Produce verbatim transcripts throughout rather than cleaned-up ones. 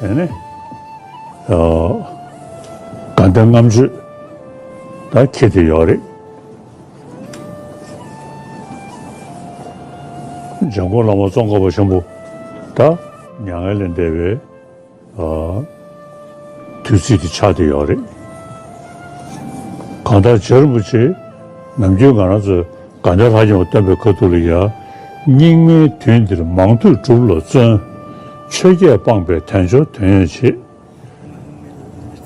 ནས་ནི། ཨ། དགའ་ལྡན་ལྔ་མཆོད་ད་འཁྱེར་ཏེ་ཡོད་རེད། འཇམ་མགོན་བླ་མ་ཙོང་ཁ་པ་ཆེན་པོ་ད་མྱ་ངན་ལས་འདས་པའི། ཨ། དུས་ཚིགས་དེ་ཆགས་བསྡད་ཡོད་རེད། གང་ལྟར་རྗེ་རིན་པོ་ཆེ་ནམ་རྒྱུན་ང་རང་ཚོས་དགའ་ལྡན་ལྷ་ལྕམ་སྟོན་པའི་ཁ་ཐུག་ལ་ཡ། སྙིགས་མའི་དུས་འདིར་མང་ཐོས་སྒྲུབ་ལ་བརྩོན། ཆོས་བརྒྱད་སྤངས་པས་དལ་འབྱོར་དོན་ཡོད་བྱེད།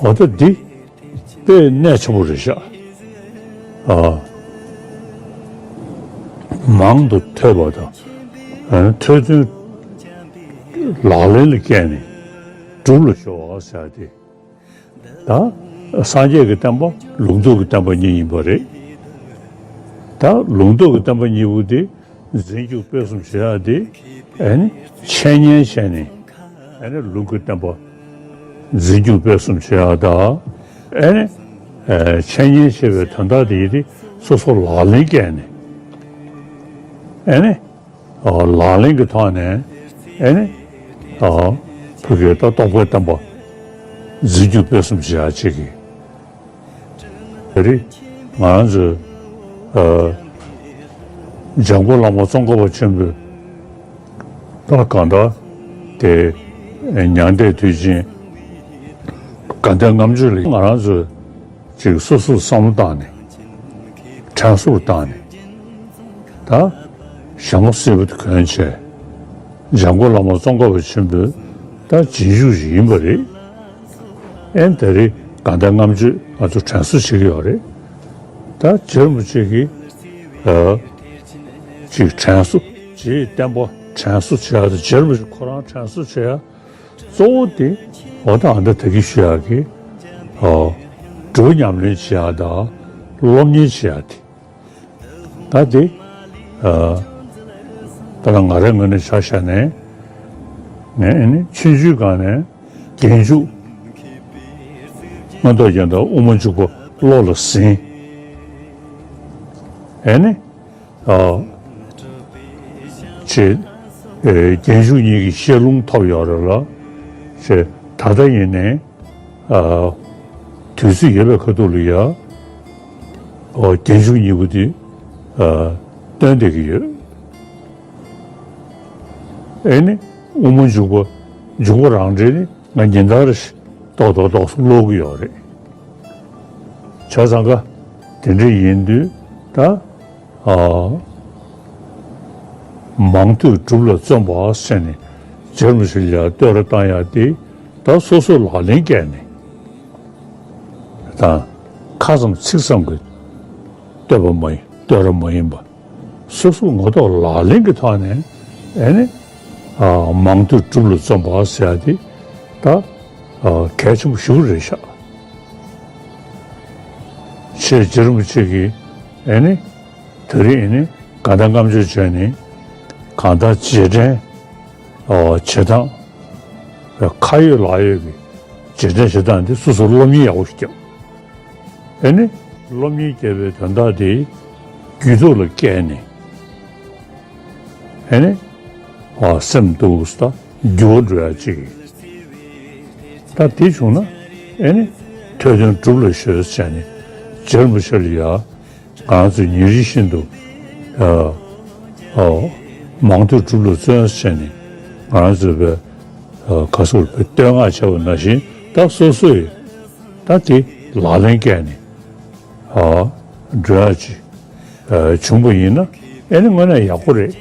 འོ་ད་འདི་དཔེ་གནད་ཆེན་པོ་རེད་ཤག་ཨ། མང་དུ་ཐོས་པ་དང་། ཨ། ཐོས་དོན་ལག་ལེན་ལ་བཀལ་ནས་སྒྲུབ་ལ་གཞོལ་བ་ཟེར་ཏེ། ད་སངས་རྒྱས་ཀྱི་བསྟན་པ་ལུང་རྟོགས་ཀྱི་བསྟན་པ་གཉིས་ཡིན་པ་རེད། ད་ལུང་རྟོགས་ཀྱི་བསྟན་པ་གཉིས་པོ་དེ་འཛིན་སྐྱོང་སྤེལ་གསུམ་བྱེད་ཡག་དེ། ཨ་ནི་འཆད་ཉན་བྱས་ནས། ཨ་ནི་ལུང་གི་བསྟན་པ་འཛིན་སྐྱོང་སྤེལ་གསུམ་བྱེད་ཡག་དང་། ཨ་ནི་ཨ། འཆད་ཉན་བྱེད་པའི་དོན་དག་དེ་ཡིན་ཏེ་སོ་སོ་ལག་ལེན་བཀལ་ནས། ཨ་ནི། ཨ། ལག་ལེན་གྱི་ཐོག་ནས། ཨ་ནི། ཨ། བོད་ཀྱི་ད་རྟོགས་པའི་བསྟན་པ་འཛིན་སྐྱོང་སྤེལ་གསུམ་བྱེད་ཡག་ཅིག་གི། དེ་རིང་ང་རང་ཚོས། ཨ། འཇམ་མགོན་བླ་མ་ཙོང་ཁ་པ་ཆེན་པོས་ད་གང་ལྟར་དེ་མྱང་འདས་དུས་ཆེན་དགའ་ལྡན་ལྔ་མཆོད་ལ་ང་རང་ཚོས་ཅིག་སོ་སོར་བསམ་བློ་བཏང་ནས། དྲན་གསོ་བཏང་ནས། ད་ཞྭ་མོ་སེར་པོ་དེ་གོན་བྱས། འཇམ་མགོན་བླ་མ་ཙོང་ཁ་པ་ཆེན་པོའི་ད་རྗེས་འཇུག་ཅིག་ཡིན་པ་རེད། ཨེ། དེ་རིང་དགའ་ལྡན་ལྔ་མཆོད་ང་ཚོ་དྲན་གསོ་བྱེད་ཀྱི་ཡོད་རེད། ད་རྗེ་རིན་པོ་ཆེ་གིས། ཨ། ཅིག་དྲན་གསོ། རྗེའི་བསྟན་པ་དྲན་གསོ་བྱེད་ཡག་དང་། རྗེ་རིན་པོ་ཆེ་ཁོ་རང་དྲན་གསོ་བྱེད་ཡག་གཙོ་བོ་དེ། འོ་ད་ཨ་ད་ད་གིན་ཞུ་ཡག་གི། ཨ། སྒྲུབ་ཉམས་ལེན་བྱེད་ཡག་དང་སློབ་གཉེར་བྱེད་ཡག་དེ། ད་དེ། ཨ། ད་ང་རང་ངོས་ནས་ཆ་བཞག་ནས། ངས་ཨ་ནི་ཆུང་ཆུང་སྒང་ནས་རྒྱན་འཇུག་མངོན་རྟོགས་རྒྱན་དང་དབུ་མ་འཇུག་པ་བློ་ལ་ཟིན། ཨ་ནི། ཨ། ཅེས། ཨེ། རྒྱན་འཇུག་གཉིས་ཀྱི་ཤེས་ལུང་ཐོབ་ཡོད་རེད་ལ། ཅེས་ད་ལྟ་ཡིན་ནའི། ཨ། དུས་ཚོད་ཡོད་པའི་ཁ་ཐུག་ལ་ཡ། ཨོ། རྒྱན་འཇུག་གཉིས་པོ་དེ། ཨ། སྟོན་བསྡད་ཀྱི་ཡོད། ཨེ་ནི། དབུ་མ་འཇུག་པ། འཇུག་པ་རང་འགྲེལ་ནི་ང་ཉིན་ལྟར་རེ་བཞིན་ཏོག་ཏོག་ཏོག་ཙམ་ཀློག་གི་ཡོད་རེད། བྱས་ཙང་ཀ་དེ་འདྲ་ཡིན་དུས་ད། ཨ། མང་ཐོས་སྒྲུབ་ལ་བརྩོན་པ་ཟེར་ནས་རྗེ་རིན་པོ་ཆེ་ལ་ཡ་བསྟོད་ར་བཏང་ཡག་དེ་ད་སོ་སོ་ལག་ལེན་བཀལ་ནས། ད་ཁ་ཙམ་ཚིག་ཙམ་གྱི་བསྟོད་པ་མ་ཡིན། བསྟོད་ར་མ་ཡིན་པ། སོ་སོ་ངོ་ཐོག་ལག་ལེན་གྱི་ཐོག་ནས། ཨེ་ནི། ཨ། མང་ཐོས་སྒྲུབ་ལ་བརྩོན་པ་ཟེར་ཡག་དེ་ད། ཨ། གལ་ཆེན་པོ་ཞེ་པོ་རེད་ཤག་ཅེས་རྗེ་རིན་པོ་ཆེ་གིས། ཨེ་ནི། དེ་རིང་ཨེ་ནི་དགའ་ལྡན་ལྔ་མཆོད་བྱས་ནས་གང་ལྟར་རྗེས་དྲན། ཨོ། བྱེད་སྟངས། ཁ་ཡོད་ལག་ཡོད་ཀྱི་རྗེས་དྲན་བྱེད་སྟངས་འདི་སོ་སོར་སློབ་གཉེར་ཡག་པོ་ཞིག་བརྒྱབ། ཨེ་ནི་སློབ་གཉེར་བརྒྱབ་པའི་དོན་དག་དེ་རྒྱུད་ཐོག་ལ་བཀལ་ནས། ཨེ་ནི། ཨ། སེམས་འདུག་ས་འགྱུར་བ་འགྲོ་ཡག་ཅིག་ད་དེ་བྱུང་ན། ཨེ་ནི་ཐོས་དོན་སྒྲུབ་ལ་གཞོལ་ཟེར་ནས་རྗེ་རིན་པོ་ཆེ་ལ་ཡ། ང་རང་ཚོས་ཉིན་རེ་བཞིན་དུ། ཨ། ཨ། མང་ཐོས་སྒྲུབ་ལ་བརྩོན་ཟེར་ནས་ང་རང་ཚོས་པའི། ཨ། ག་ཟེར་དགོས་རེད། པའི་བསྟོད་བསྔགས་བྱས་པ་ནང་བཞིན་ད་སོ་སོས་ད་དེ་ལག་ལེན་བཀལ་ནས། ཨ། འགྲོ་ཡག་ཅིག་ཨ། བྱུང་བ་ཡིན་ན་ཨེ་ནི་དངོས་གནས་ཡག་པོ་རེད།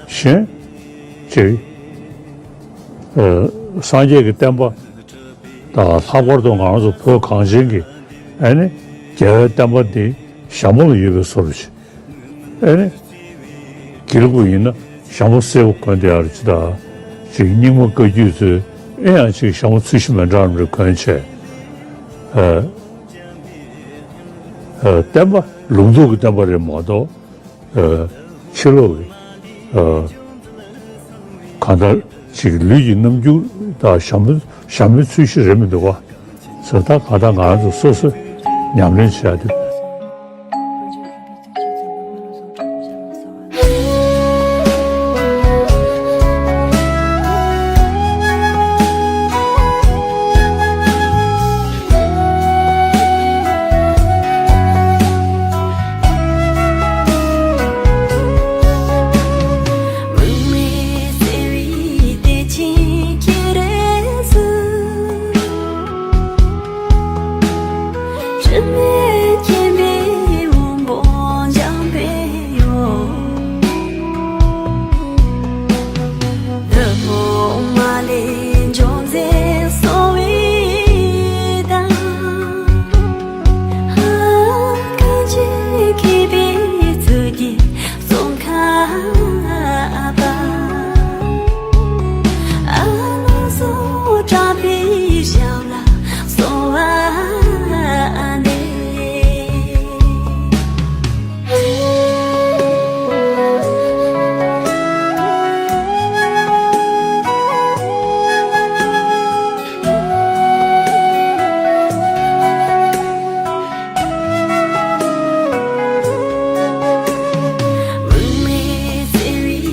གཞན་ཅིག་ཨ། སངས་རྒྱས་ཀྱི་བསྟན་པ་དང་། ལྷག་པར་དུ་ང་རང་ཚོ་བོད་གངས་ཅན་གྱི། ཨེ་ནི་རྒྱལ་བའི་བསྟན་པ་འདི་ཞྭ་མོ་ལ་ཡོད་པའི་བཟོ་འདྲ་ཞིག་ཨེ་ནི། དགེ་ལུགས་པ་ཡིན་ན་ཞྭ་མོ་སེར་པོ་གོན་བསྡད་ཡག་ཅིག་དང་། ཅིག་རྙིང་མ་བཀའ་བརྒྱུད་ཚོས་ཨེ་ཡང་ཅིག་ཞྭ་མོ་ཚོས་གཞི་མི་འདྲ་བ་རེ་གོན་བྱས། ཨ། ཨ། བསྟན་པ་ལུང་རྟོགས་ཀྱི་བསྟན་པ་རེད་མ་གཏོགས། ཨ། ཕྱི་ལོགས་ཀྱི། ཨ། གང་ལྟར་ཅིག་ལུས་ཀྱི་རྣམ་འགྱུར་དང་ཞྭ་མོ། ཞྭ་མོའི་ཚོས་གཞི་རེད་མི་འདུག་ག་ཟེར། ད་གང་ལྟར་ང་རང་ཚོ་སོ་སོས་ཉམས་ལེན་བྱེད་ཡག་དེ། དྲི་མེད་མཁྱེན་པའི་དབང་པོ་འཇམ་པའི་དབྱངས། བདུད་དཔུང་མ་ལུས་འཇོམས་མཛད་གསང་བའི་བདག། ཧ། གང་ཞིག་མཁས་པའི་ཚུལ་གྱིས་ཙོང་ཁ་པ། ཨ་ལོ་སོགས་གྲགས་པའི་ཞབས་ལ་གསོལ་བ་འདེབས། དམིགས་མེད་བརྩེ་བའི་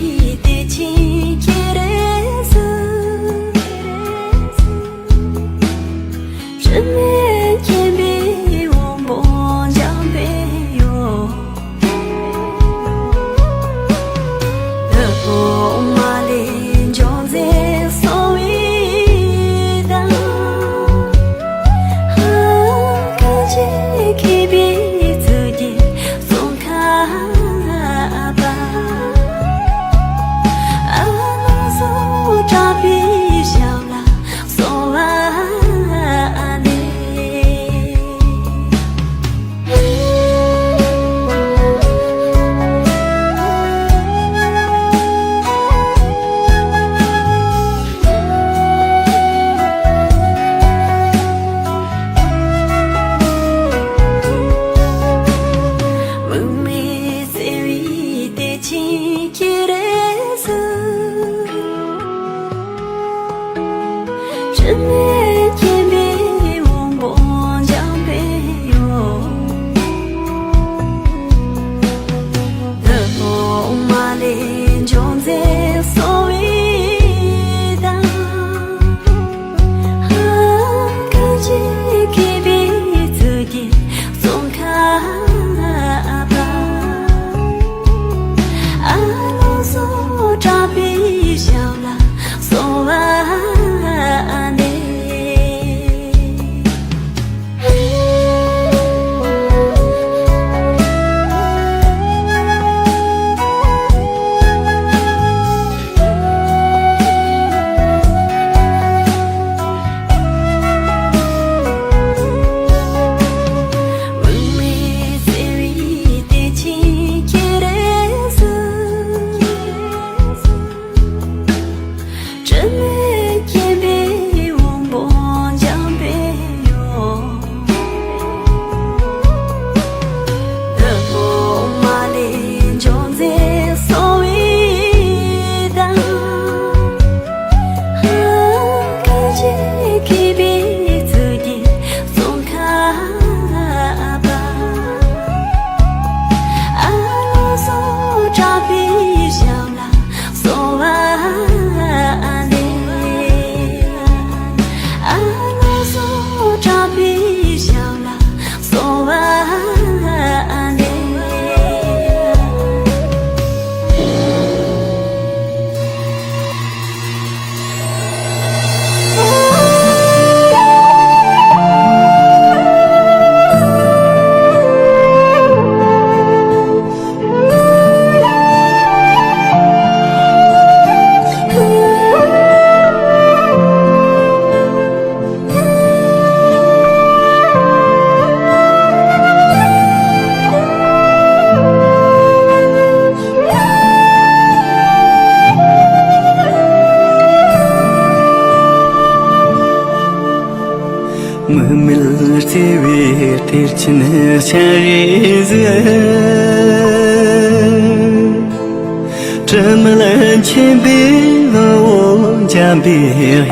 གཏེར་ཆེན་ཁྱེད་རེད་ཟེར། དྲི་མེད་མཁྱེན་པའི་དབང་པོ་འཇམ་པའི་དབྱངས། བདུད་དཔུང་མ་ལུས་འཇོམས་མཛད་གསང་བའི་བདག། ཧ། གང་ཞིག་མཁས་པའི་ཚུལ་གྱིས་ཙོང་ཁ་པ། ཨ་ལོ་སོགས་གྲགས་པའི་ཞབས་ལ་གསོལ་བ་འདེབས། དམིགས་མེད་བརྩེ་བའི་གཏེར་ཆེན་ཁྱེད་རེད་ཟེར། དྲི་མེད་མཁྱེན་པའི་དབང་པོ་འཇམ་པའི་དབྱངས། བདུད་དཔུང་མ་ལུས་འཇོམས་མཛད་གསང་བའི་བདག། ཧ། གང་ཞིག་མཁས་པའི་ཚུལ་གྱིས་ཙོང་ཁ་པ། ཨ་ལོ་སོགས་གྲགས་པའི་ཞབས་ལ་གསོལ་བ་འདེབས། དམིགས་མེད་བརྩེ་བའི་གཏེར་ཆེན་ཁྱེད་རེད་ཟེར། དྲི་མེད་མཁྱེན་པའི་དབང་པོ་འཇམ་པའི་དབྱངས། བདུད་དཔུང་མ་ལུས་འཇོམས་མཛད་གསང་བའི་བདག། ཧ། གང་ཞིག་མཁས་པའི་ཚུལ་གྱིས་ཙོང་ཁ་པ། ཨ་ལོ་སོགས་གྲགས་པའི་ཞབས་ལ་གསོལ་བ་འདེབས། ཨ་ལོ་སོགས་གྲགས་པའི་ཞབས་ལ་གསོལ་བ་འདེབས། དམིགས་མེད་བརྩེ་བའི་གཏེར་ཆེན་སྤྱན་རས་གཟིགས། དྲི་མེད་མཁྱེན་པའི་དབང་པོ་འཇམ་པའི་དབྱངས།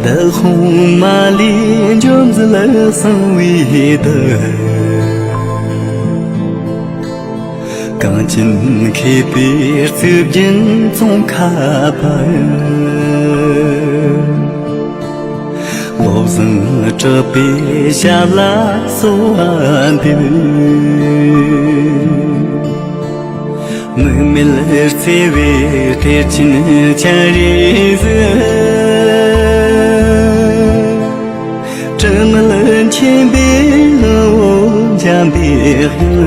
བདུད་དཔུང་མ་ལུས་འཇོམས་མཛད་གསང་བའི་བདག། གངས་ཅན་མཁས་པའི་གཙུག་རྒྱན་ཙོང་ཁ་པ། བློ་བཟང་གྲགས་པའི་ཞབས་ལ་གསོལ་བ་འདེབས། དམིགས་མེད་བརྩེ་བའི་གཏེར་ཆེན་སྤྱན་རས་གཟིགས། ཆེན་པོའི་ངོ་བོ་འཇམ་པའི་དབྱངས།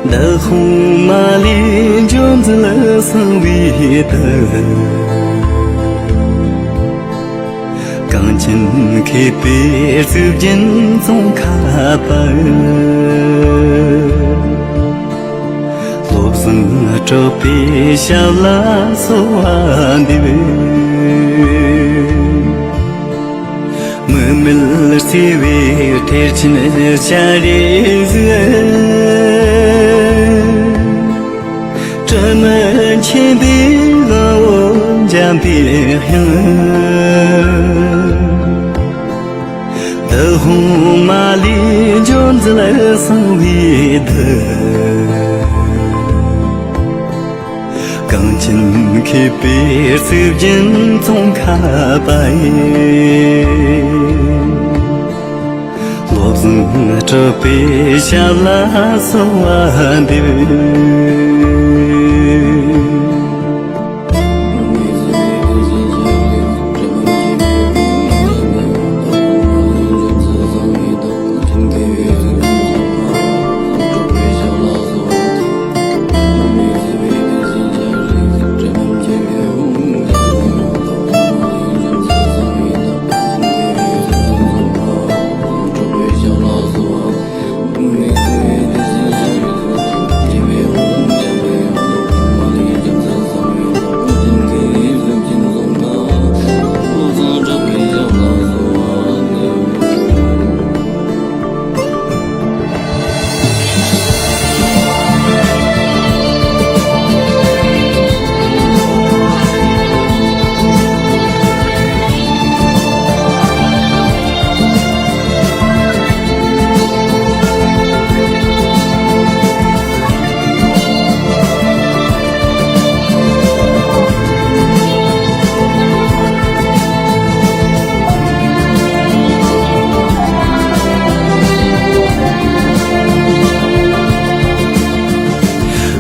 འདི་དཔུང་མ་ལུས་འཇོམས་མཛད་གསང་བའི་གདུལ། གངས་ཅན་མཁས་པའི་གཙུག་རྒྱན་ཙོང་ཁ་པ། བློ་བཟང་གྲགས་པའི་ཞབས་ལ་གསོལ་བ་འདེབས། མུ་མེད་བརྩེ་བའི་གཏེར་ཆེན་སྤྱན་རས་གཟིགས། དྲི་མེད་མཁྱེན་པའི་ངོ་བོ་འཇམ་པའི་དབྱངས། འདི་དཔུང་མ་ལུས་འཇོམས་མཛད་གསང་བའི་གདུལ། གངས་ཅན་མཁས་པའི་གཙུག་རྒྱན་ཙོང་ཁ་པ་ཡི། བློ་བཟང་གྲགས་པའི་ཞབས་ལ་གསོལ་བ་འདེབས།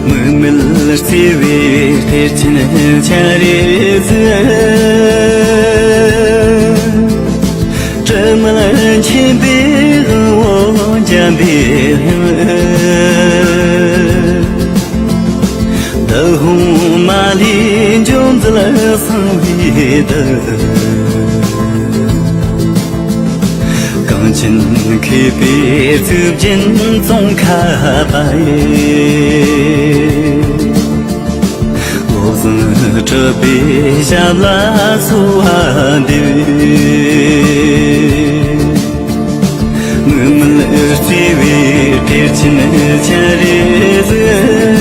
མུ་མེད་བརྩེ་བའི་གཏེར་ཆེན་སྤྱན་རས་གཟིགས། དྲི་མེད་མཁྱེན་པའི་ངོ་བོ་འཇམ་པའི་དབྱངས། འདི་དཔུང་མ་ལུས་འཇོམས་མཛད་གསང་བའི་གདུལ། གངས་ཅན་མཁས་པའི་གཙུག་རྒྱན་ཙོང་ཁ་པ་ཡི། བློ་བཟང་གྲགས་པའི་ཞབས་ལ་གསོལ་བ་འདེབས། མུ་མེད་བརྩེ་བའི་གཏེར་ཆེན་སྤྱན་རས་གཟིགས།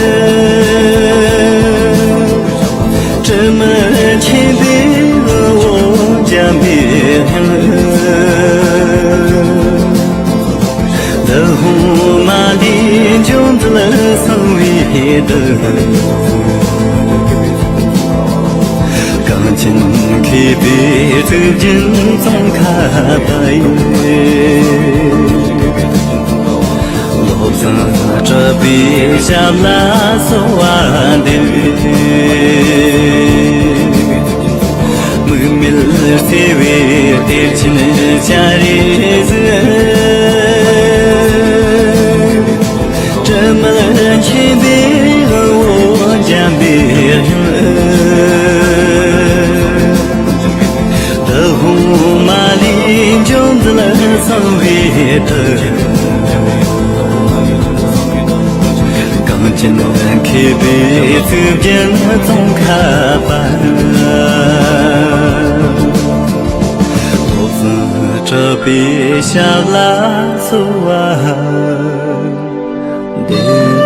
དྲི་མེད་མཁྱེན་པའི་ངོ་བོ་འཇམ་པའི་དབྱངས། འདི་དཔུང་མ་ལུས་འཇོམས་མཛད་གསང་བའི་གདུལ། གངས་ཅན་མཁས་པའི་གཙུག་རྒྱན་ཙོང་ཁ་པ་ཡི། བློ་བཟང་གྲགས་པའི་ཞབས་ལ་གསོལ་བ་འདེབས། མུ་མེད་བརྩེ་བའི་གཏེར་ཆེན་སྤྱན་རས་གཟིགས། དྲི་མེད་མཁྱེན་པའི་ངོ་བོ་འཇམ་པའི་དབྱངས། འདི་དཔུང་མ་ལུས་འཇོམས་མཛད་གསང་བའི་གདུལ། གངས་ཅན་མཁས་པའི་གཙུག་རྒྱན་ཙོང་ཁ་པ། བློ་བཟང་གྲགས་པའི་ཞབས་ལ་གསོལ་བ་འདེབས།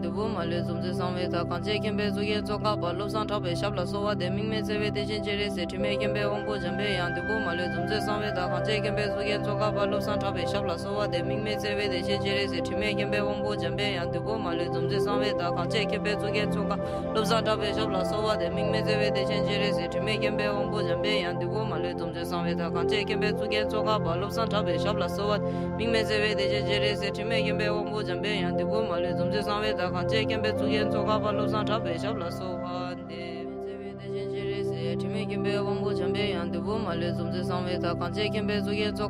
བདུད་པོ་མ་ལུས་འཛུམ་མཛད་གསང་བའི་བདག་གངས་ཅན་མཁྱེན་པའི་གཙུག་རྒྱན་ཙོང་ཁ་པ། བློ་བཟང་གྲགས་པའི་ཞབས་ལ་གསོལ་བ་འདེབས། དམིགས་མེད་བརྩེ་བའི་གཏེར་ཆེན་སྤྱན་རས་གཟིགས། དྲི་མེད་མཁྱེན་པའི་དབང་པོ་འཇམ་པའི་དབྱངས། བདུད་པོ་མ་ལུས་འཛུམ་མཛད་གསང་བའི་བདག་གངས་ཅན་མཁྱེན་པའི་གཙུག་རྒྱན་ཙོང་ཁ་པ། བློ་བཟང་གྲགས་པའི་ཞབས་ལ་གསོལ་བ་འདེབས། དམིགས་མེད་བརྩེ་བའི་གཏེར་ཆེན་སྤྱན་རས་གཟིགས། དྲི་མེད་མཁྱེན་པའི་དབང་པོ་འཇམ་པའི་དབྱངས། བདུད་པོ་མ་ལུས་འཛུམ་མཛད་གསང་བའི་བདག་གངས་ཅན་མཁྱེན་པའི་གཙུག་རྒྱན་ཙོང་ཁ། བློ་བཟང་གྲགས་པའི་ཞབས་ལ་གསོལ་བ་འདེབས། དམིགས་མེད་བརྩེ་བའི་གཏེར་ཆེན་སྤྱན་རས་གཟིགས། དྲི་མེད་མཁྱེན་པའི་དབང་པོ་འཇམ་པའི་དབྱངས། བདུད་པོ་མ་ལུས་འཛུམ་མཛད་གསང་བའི་བདག་གངས་ཅན་མཁྱེན་པའི་གཙུག་རྒྱན་ཙོང་ཁ་པ། བློ་བཟང་གྲགས་པའི་ཞབས་ལ་གསོལ་བ། དམིགས་མེད་བརྩེ་བའི་གཏེར་ཆེན་སྤྱན་རས་གཟིགས། དྲི་མེད་མཁྱེན་པའི་དབང་པོ་འཇམ་པའི་དབྱངས། བདུད་པོ་མ་ལུས་འཛུམ་མཛད་གསང་བའི་བདག་གངས་ཅན་མཁྱེན་པའི་གཙུག་རྒྱན་ཙོང་ཁ་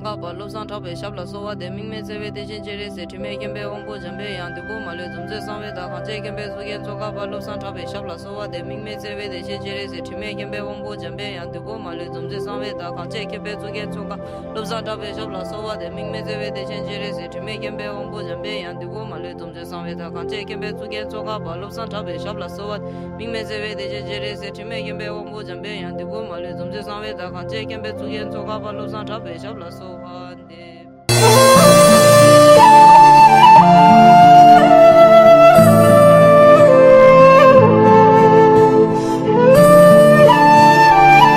པ། བློ་བཟང་གྲགས་པའི་ཞབས་ལ་གསོལ་བ་འདེབས། དྲི་མེད་བརྩེ་བའི་གཏེར་ཆེན་སྤྱན་རས་གཟིགས། དྲི་མེད་མཁྱེན་པའི་དབང་པོ་འཇམ་པའི་དབྱངས། བདུད་པོ་མ་ལུས་འཛུམ་མཛད་གསང་བའི་བདག་གངས་ཅན་མཁྱེན་པའི་གཙུག་རྒྱན་ཙོང་ཁ་པ། བློ་བཟང་གྲགས་པའི་ཞབས་ལ་གསོལ་བ་འདེབས། དམིགས་མེད་བརྩེ་བའི་གཏེར་ཆེན་སྤྱན་རས་གཟིགས། དྲི་མེད་མཁྱེན་པའི་དབང་པོ་འཇམ་པའི་དབྱངས། བདུད་པོ་མ་ལུས་འཛུམ་མཛད་གསང་བའི་བདག་གངས་ཅན་མཁྱེན་པའི་གཙུག་རྒྱན་ཙོང་ཁ་པ། བློ་བཟང་གྲགས་པའི་ཞབས་ལ་གསོལ་བ་འདེབས། དམིགས་མེད་བརྩེ་བའི་གཏེར་ཆེན་སྤྱན་རས་གཟིགས། དྲི་མེད་མཁྱེན་པའི་དབང་པོ་འཇམ་པའི་དབྱངས། བདུད་པོ་མ་ལུས་འཛུམ་མཛད་གསང་བའི་བདག་གངས་ཅན་མཁྱེན་པའི་གཙུག་རྒྱན་ཙོང་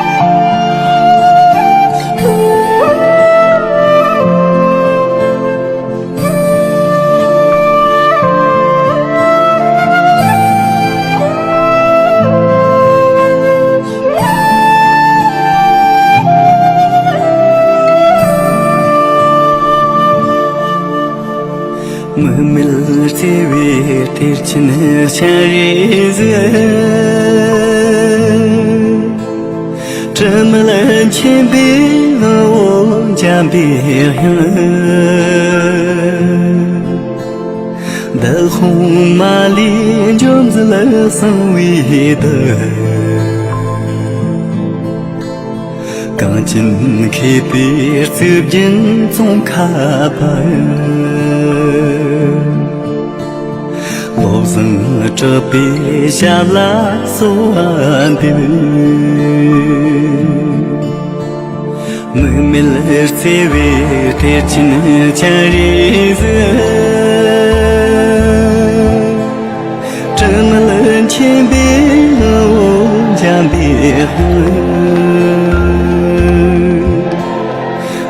ཁ། བློ་བཟང་གྲགས་པའི་ཞབས་ལ་གསོལ་བ་འདེབས། དམིགས་མེད་བརྩེ་བའི་གཏེར་ཆེན་སྤྱན་རས་གཟིགས། དྲི་མེད་མཁྱེན་པའི་དབང་པོ་འཇམ་པའི་དབྱངས། བདུད་པོ་མ་ལུས་འཛུམ་མཛད་གསང་བའི་བདག་གངས་ཅན་མཁྱེན་པའི་གཙུག་རྒྱན་ཙོང་ཁ་པ། བློ་བཟང་གྲགས་པའི་ཞབས་ལ་གསོལ་བ། དམིགས་མེད་བརྩེ་བའི་གཏེར་ཆེན་སྤྱན་རས་གཟིགས། དྲི་མེད་མཁྱེན་པའི་དབང་པོ་འཇམ་པའི་དབྱངས། བདུད་པོ་མ་ལུས་འཛུམ་མཛད་གསང་བའི་བདག་གངས་ཅན་མཁྱེན་པའི་གཙུག་རྒྱན་ཙོང་ཁ་པ། བློ་བཟང་གྲགས་པའི་ཞབས་ལ་གསོལ་བ་འདེབས། དམིགས་མེད་བརྩེ་བའི་གཏེར་ཆེན་སྤྱན་རས་གཟིགས། དྲི་མེད་མཁྱེན་པའི་དབང་པོ་འཇམ་པའི་དབྱངས།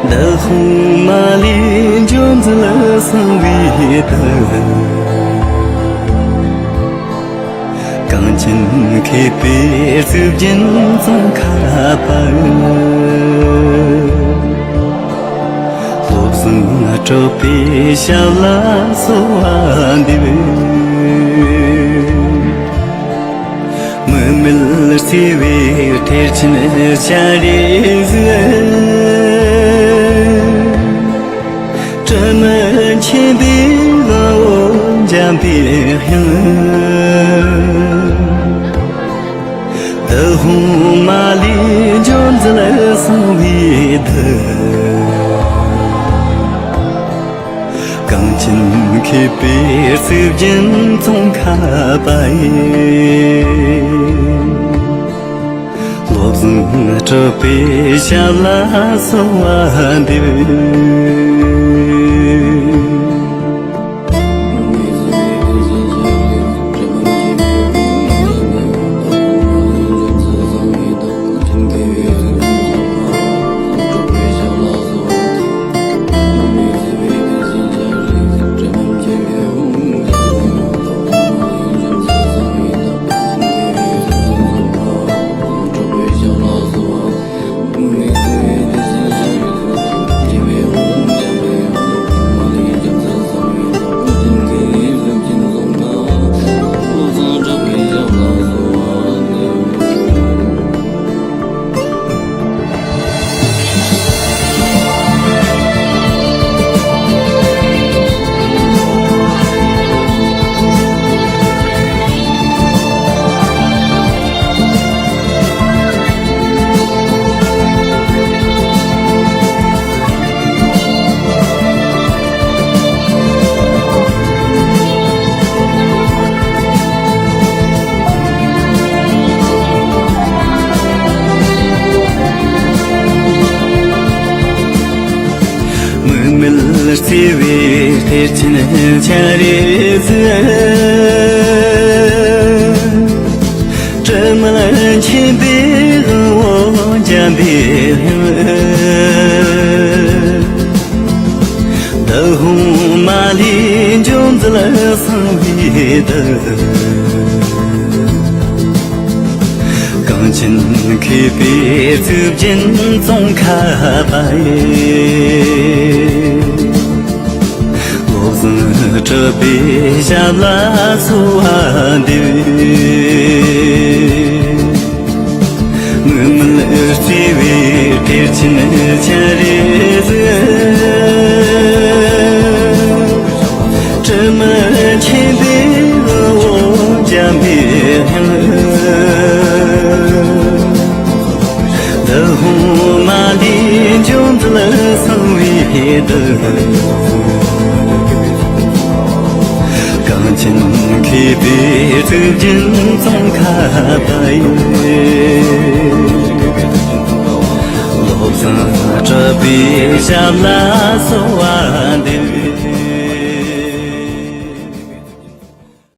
བདག་དབང་མ་ལུས་འཛུམ་མཛད་གསང་བའི་བདག་གངས་ཅན་མཁས་པའི་གཙུག་རྒྱན་ཙོང་ཁ་པ། བློ་བཟང་གྲགས་པའི་ཞབས་ལ་གསོལ་བ་འདེབས། དམིགས་མེད་བརྩེ་བའི་གཏེར་ཆེན་སྤྱན་རས་གཟིགས། དྲི་མེད་མཁྱེན་པའི་དབང་པོ་འཇམ་པའི་དབྱངས། བདག་དབང་མ་ལུས་འཛུམ་མཛད་གསང་བའི་བདག་གངས་ཅན་མཁས་པའི་གཙུག་རྒྱན་ཙོང་ཁ་པ། བློ་བཟང་གྲགས་པའི་ཞབས་ལ་གསོལ་བ་འདེབས། དམིགས་མེད་བརྩེ་བའི་གཏེར་ཆེན་སྤྱན་རས་གཟིགས། དྲི་མེད་མཁྱེན་པའི་དབང་པོ་འཇམ་པའི་དབྱངས། བདག་དབང་མ་ལུས་འཛུམ་མཛད་གསང་བའི་བདག་གངས་ཅན་མཁས་པའི་གཙུག་རྒྱན་ཙོང་ཁ་པ་ཡི། བློ་བཟང་གྲགས་པའི་ཞབས་ལ་གསོལ་བ་འདེབས། དམིགས་མེད་བརྩེ་བའི་གཏེར་ཆེན་སྤྱན་རས་གཟིགས། གངས་ཅན་མཁས་པའི་གཙུག་རྒྱན་ཙོང་ཁ་པ་ཡི། བློ་བཟང་གྲུབ་པའི་ཞབས་ལ་གསོལ་བ་འདེབས། མིག་དམར་བརྩེ་བའི་གཏེར་ཆེན་སྤྱན་རས་གཟིགས། དྲི་མེད་མཁྱེན་པའི་དབུ་འོད་འཇམ་པའི་སྙིང་། འདི་ཧོ་མ་འདིའི་འབྱུང་འདུལ་གསང་བའི་གདུལ། གངས་ཅན་མཁས་པའི་གཙུག་རྒྱན་ཙོང་ཁ་པ་ཡི། བློ་བཟང་གྲུབ་པའི་ཞབས་ལ་གསོལ་བ་འདེབས།